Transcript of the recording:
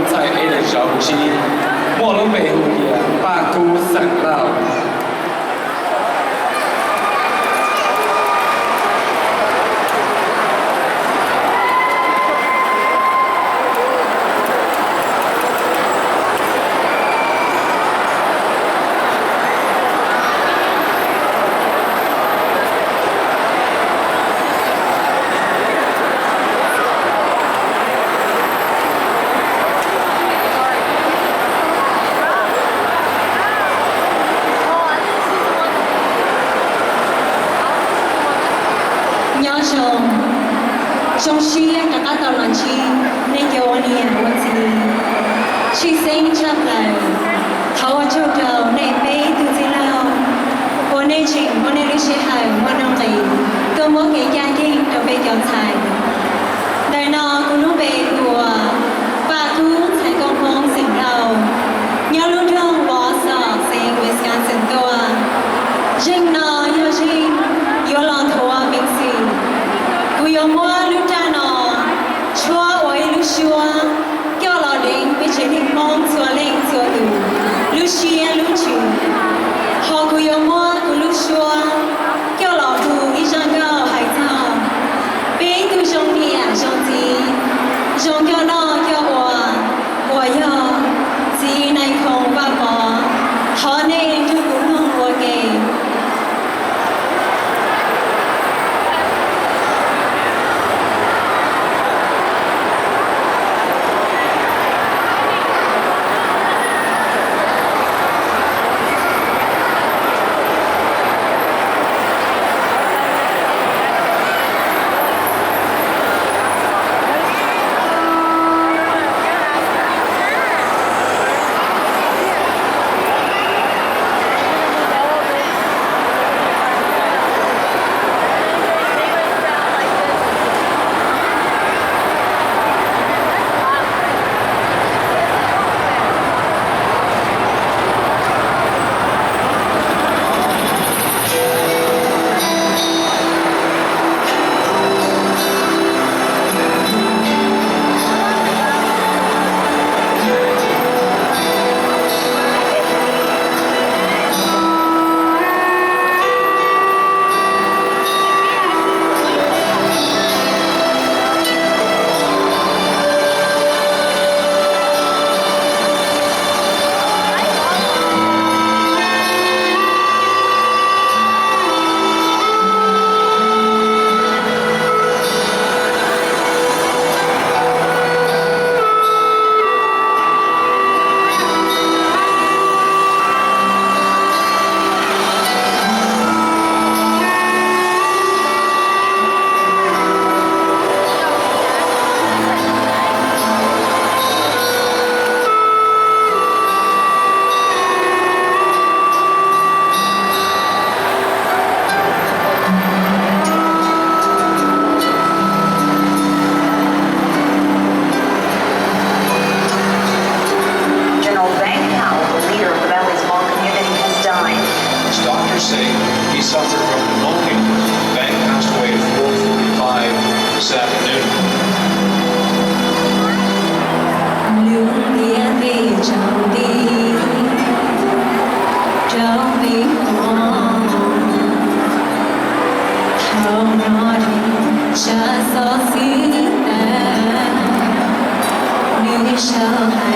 Txhais A lawm zauv huv si, muaj lub npe hu tias Paj Kub xeem Lauj. Nyob zoo, zoo siab rov qab tau los ntsib nej cov ua niam ua txiv. Tshwj xeeb tshaj plaws, thov ua tsaug rau nej peb tug txwj laug uas nej tseem muab nej lub sij hawm muaj nuj nqis tuaj muab kev caj yeej rau peb cov ntxhais. Ntawm no kuv lub npe hu ua Paj Kub Ntxhais Nkauj Hmoob xeem Lauj, nyob lub nroog Wausau, xeev Wisconsin tuaj. Zeej no yog zeej yuav los nthuav peev xwm. Kuv yuav muab lub raj no tshuab ua ib lub suab coj los deev peb tsev neeg Hmoob txhua leej txhua tus lub siab lub ntsws. Ho kuv yuav muab kuv lub suab coj los hu ib zaj nkauj hais txog peb tug zoo niam zoo txiv, zoo coj noj coj ua, uas yog txiv Nais Phoo Vaj Pov. Thov nej nrog kuv mloog ua ke. General Vang Pao, the leader of the Valley's Hmong community, has died. As doctors say, he suffered from pneumonia. Vang passed away at four forty-five this afternoon. Lub ntiaj teb tsaus nti rau peb hmoob, thaum no tshaj xov xwm tag, nws sau